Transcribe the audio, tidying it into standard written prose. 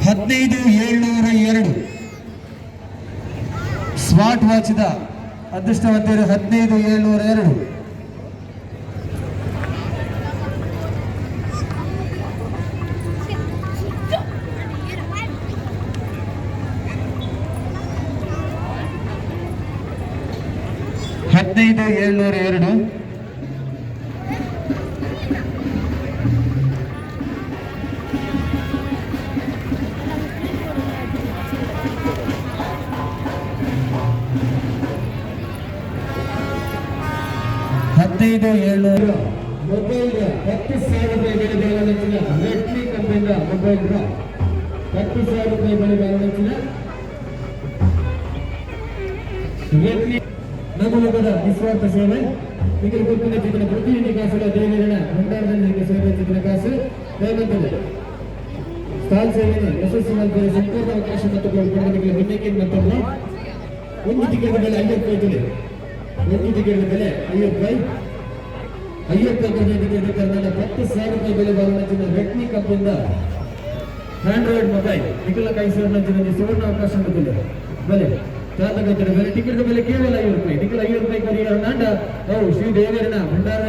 15,702. Smart ವಾಚ್ದ ಅದೃಷ್ಟವಂತರು 15,702. 15,702. 15,700. Mobile, ₹10,000 ಬೆಲೆ ಬಾಳುವಂಚಿನ Redmi ಕಂಪನಿಯ mobile. ₹10,000 ಬೆಲೆ ಬಾಳುವಂಚಿನ ರೆಡ್ಮಿ. ನಮ್ಮ ನಿಸ್ವಾರ್ಥ ಸೇವೆ. ನಿಖಿಲ್ ಕೊರ್ಪಿನ ಚಿತ್ರ ಪ್ರತಿಯೊಂದು ಕಾಸುಗಳ ದೇವರನ ಭಂಡಾರದಲ್ಲಿ ಸೇವೆ ಚಿತ್ರ ಕಾಸು ದಯವಂತದೆ. ಸ್ಥಾನ ಸೇವೆಯನ್ನು ಯಶಸ್ವಿ ಮಲ್ಪರೆ ಸಂಪೂರ್ಣ ಅವಕಾಶ ಮತ್ತು ಪಡೆದ ಬಿನ್ನೆಕ್ಕೆ ಮತ್ತೊಬ್ಬ. ಒಂದು ಟಿಕೆಟ್ ಬೆಲೆ ₹50 ತುಳಿ. ಒಂದು ಟಿಕೆಟ್ ಬೆಲೆ ₹50. ₹50 ಟಿಕೆಟ್ ಕರ್ನಾಟಕ. ₹10,000 ಬೆಲೆ ಬಾಳುವ ರೆಡ್ಮಿ ಕಂಪನಿಯಿಂದ ಆಂಡ್ರಾಯ್ಡ್ ಮೊಬೈಲ್ ನಿಖಿಲ ಕೈ ಸುವರ್ಣ ಸುವರ್ಣ ಅವಕಾಶ ಉಂಟು. ಬೆಲೆ ಚಾಲಕರ ಬೆಲೆ, ಟಿಕೆಟ್ ಬೆಲೆ ಕೇವಲ ₹50. ನಿಖಿಲ ₹50 ಕರಿಯರ ನಾಂಡ ಅವು ಶ್ರೀ ದೇವರನ ಭಂಡಾರ.